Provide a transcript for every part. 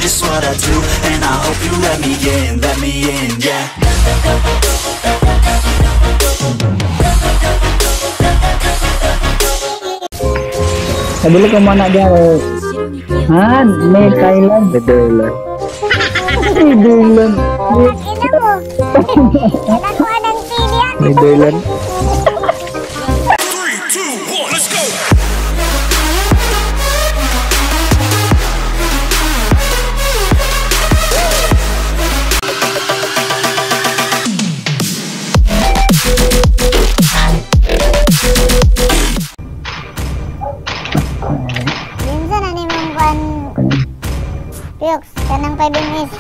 just what I do. And I hope you let me in, yeah. Nabili ko muna dyan. Han, may Thailand. Netherlands. Netherlands. Ina mo. Nakakuha ng TV yan. Netherlands. 3, 2, 1, let's go! Minsan na ni mong kuan Piox, kanang 5 ms.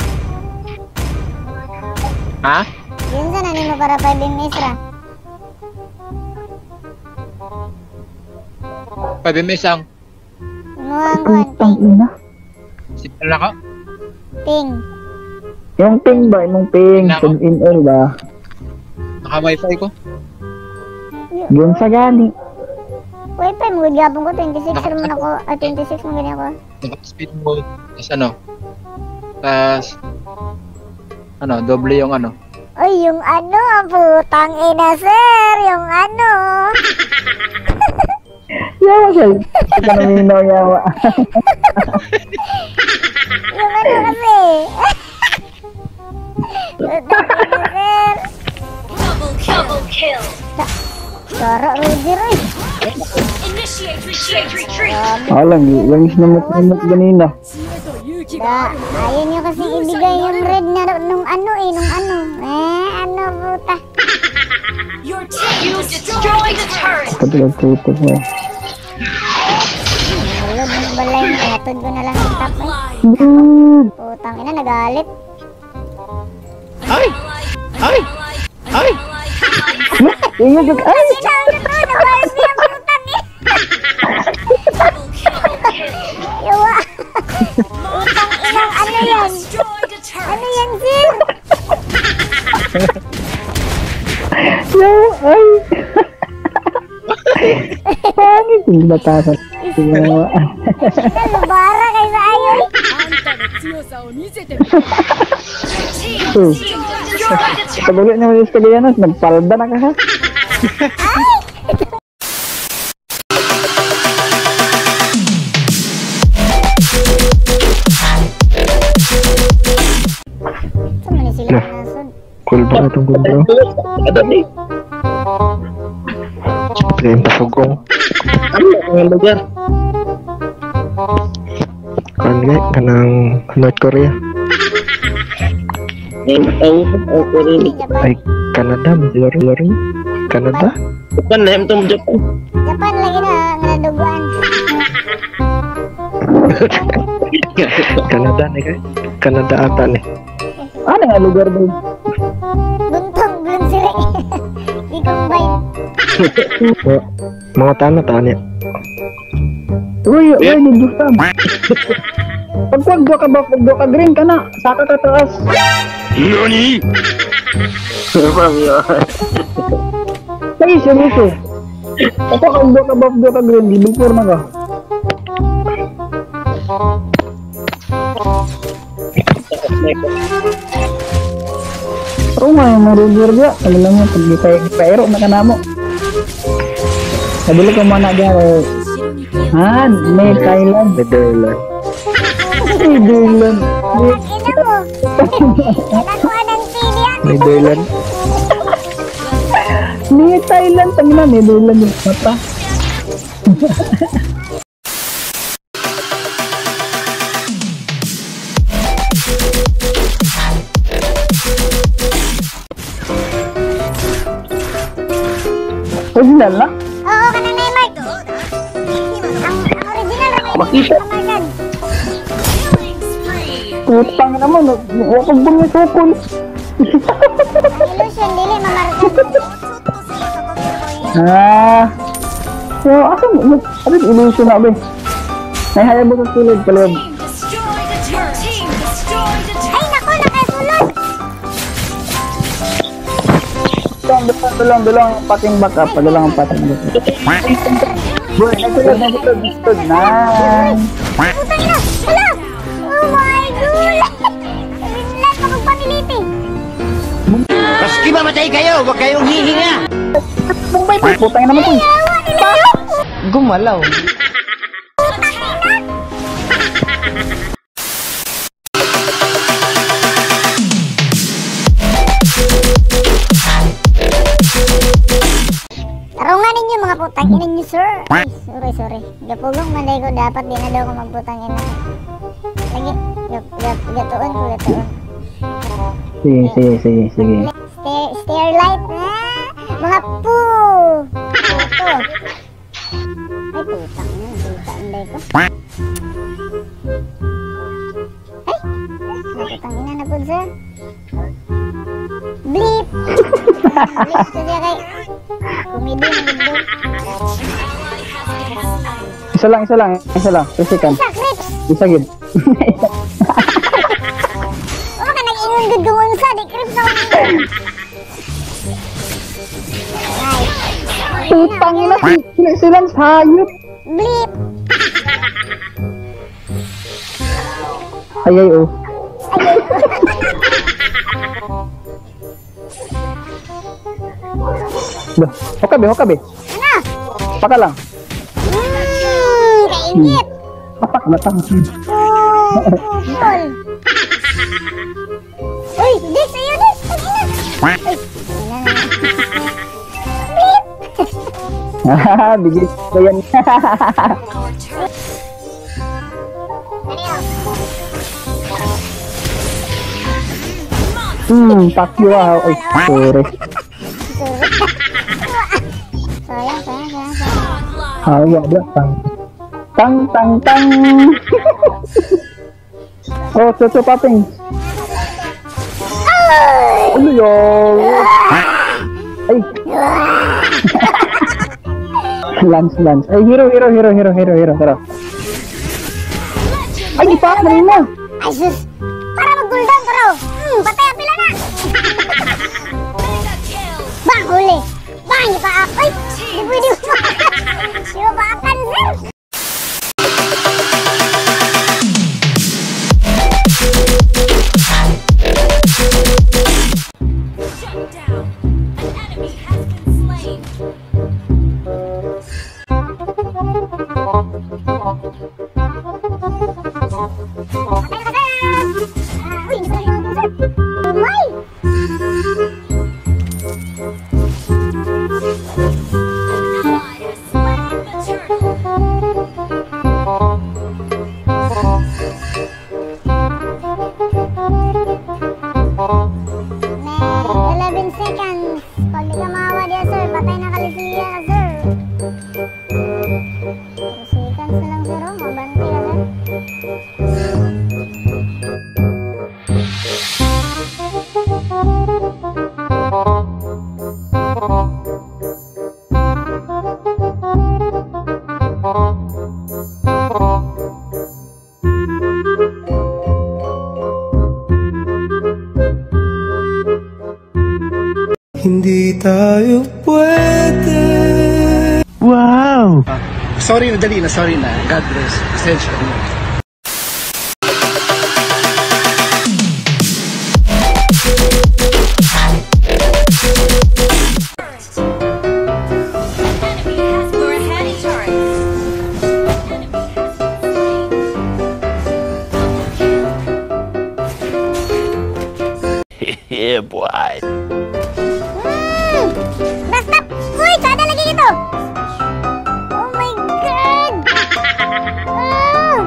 Ha? Minsan na nimo para 5 ms ra. 5 ms ang Imo ang kuan Putang ping. ina. signal ako. Ping. Yung ping ba? Yung ping. Nako. Sub ML ba? Naka wifi ko. Yun sa gani. Wifi mo gud gapon ko 26 ra man ako. Ah, 26 mo gani ako. Naka speed mode. Tapos ano? Tapos ano, doble yung ano. Ay, yung ano, putang ina sir, yung ano. Yawa siya. Ito na minaw yawa. Yung ano kasi. Putang ina sir. Double kill. Double kill. Tara, Roger, oy. Initiate retreat. Retreat. Alam, yung is na mukmuk ganina. Da, ayaw nyo kasi ibigay yung red na nung ano eh, nung ano. Eh, ano puta. Your team you destroyed a turret. Katulad ko ito eh. Wala, balay mo. Hatod ko na lang ang top eh. Dude! Putang ina, nagalit. Ay! Ay! Ay! Ingat ka! Ay! Sinabi na to, nabalik niya putang eh. Yawa. Putang inang ano yan? Destroyed a turret. Ano yan, sir? Yawa! Ay! Pangit! Hindi batasan. Yawa. Lubara kayo sa ayo. Team destroyed a turret. Pag-ulit naman yung Cagayanos, nagpalda na ka ha? Saan man sila nasod? Cool ba itong bro? Siyempre yung pasugong. Ano ang lugar? Kan nga, kanang North Korea. Japan. Ay, Canada, siguro. Canada? Japan, lahat itong Japan. Japan lagi na nga naduguan. Canada ni kay. Canada ata ni. Ano nga lugar ba? Buntong blunsiri. Di combine. Mga tana tani. Uy, uy, dudusam. Pag wag ka ba, pag ka green ka na, saka ka taas. Nani? Lagi seryoso. Ako kung ka buff, ka green, level 4 na ka. Pero nga yung marugur dia, ano lang mo, pag ipaero na ka na mo. Nabili ko muna dyan, eh. Han, may Thailand. Netherlands. Netherlands. Putang ina mo. Nakakuha ng TV yan. Netherlands. May Thailand, tangina, Netherlands yung mata. Original na? Oo, kanang na Mark. Ang original na Makita. Kamarkad. Killing spree. Putang naman, huwag kang bumisukol. Ang illusion, dili mamarkad. Ah. So, ako, ano yung illusion na ba? May hayag mo sa sulod, kalab. Team destroyed a turret. Team destroyed a turret. Ay, naku, nakasulod. Dulong, dulong, dulong, pating backup. Padulang ang pating backup. Boy, nasulod, nasulod, nasulod. Nice. Putang ina. Hala. Oh my God. Patay kayo! Huwag kayong hihinga! Bumbay po, putang ina mo po. Gumalaw. Tarungan ninyo mga putang ina niyo, sir. Ay, sorry, sorry. Gapugong manday ko, dapat di na daw ko magputang ina. Lagi, gatuon ko, gatuon. Sige, sige, sige, sige. Stair light, ah, mga pu. Puto. Ay, putang ina, nakita anday ko. Ay, putang ina na po, sir. Blip! Blip to siya kay... Kumidi na gud. Isa lang, isa lang, isa lang. 3 seconds. Isa, creeps! Isa gid. Wala ka nag-ingon gud kung unsa, di creeps na. Putang ina, silang hayop. Blip! Ay, ay, oh. Bah, hokabe, hokabe. Ano? Paka lang. Kaingit! Papak na tang. Pupol! Uy, Dex, ayaw Dex! Tangina! Ay, ina na. Blip! Hahaha, bigay ko yan. Fuck you ah. Ay, sorry. Sayang, sayang, sayang, sayang. Ah, wala. Tang. Tang, tang, tang. Oh, chocho popping. Ano yun? Ay. Lance, Lance. Ay, hero, hero, hero, hero, hero, hero, hero. Ay, di pa, kanina. Ay, sus. Para mag-cooldown ko raw. Patay ang pila na. Bang, huli. Bang, ipaak. Ay, di pwede mo. Di mo paakan, sir. Shut down. An enemy has been slain. Patay ka, sir. Ah, uy, hindi pa rin sir. Umay. An ally has slain the turtle. May 11 seconds. Pag di ka maawa diya, sir, patay na kalisiya ka, sir. 2 seconds na lang, sir. Oh, mabante ka, sir. Hindi tayo pwede. Wow! Sorry na, dali na, sorry na. God bless. Pasensya na. Enemy has we're ahead in turrets. Enemy has been slain. Double kill. Yeah, boy. Basta! Uy! Sada lagi ito! Oh my God! Ah!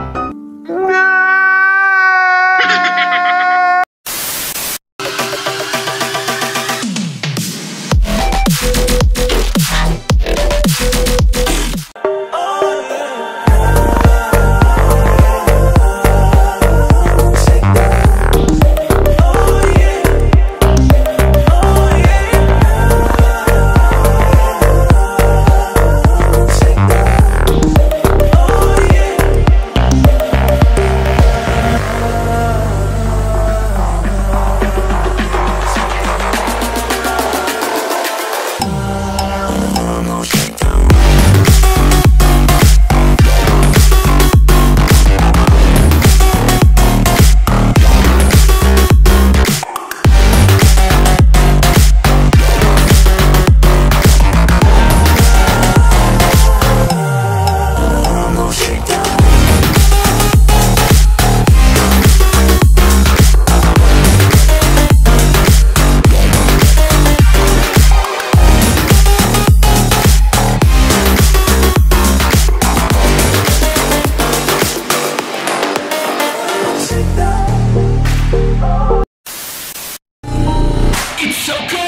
So go.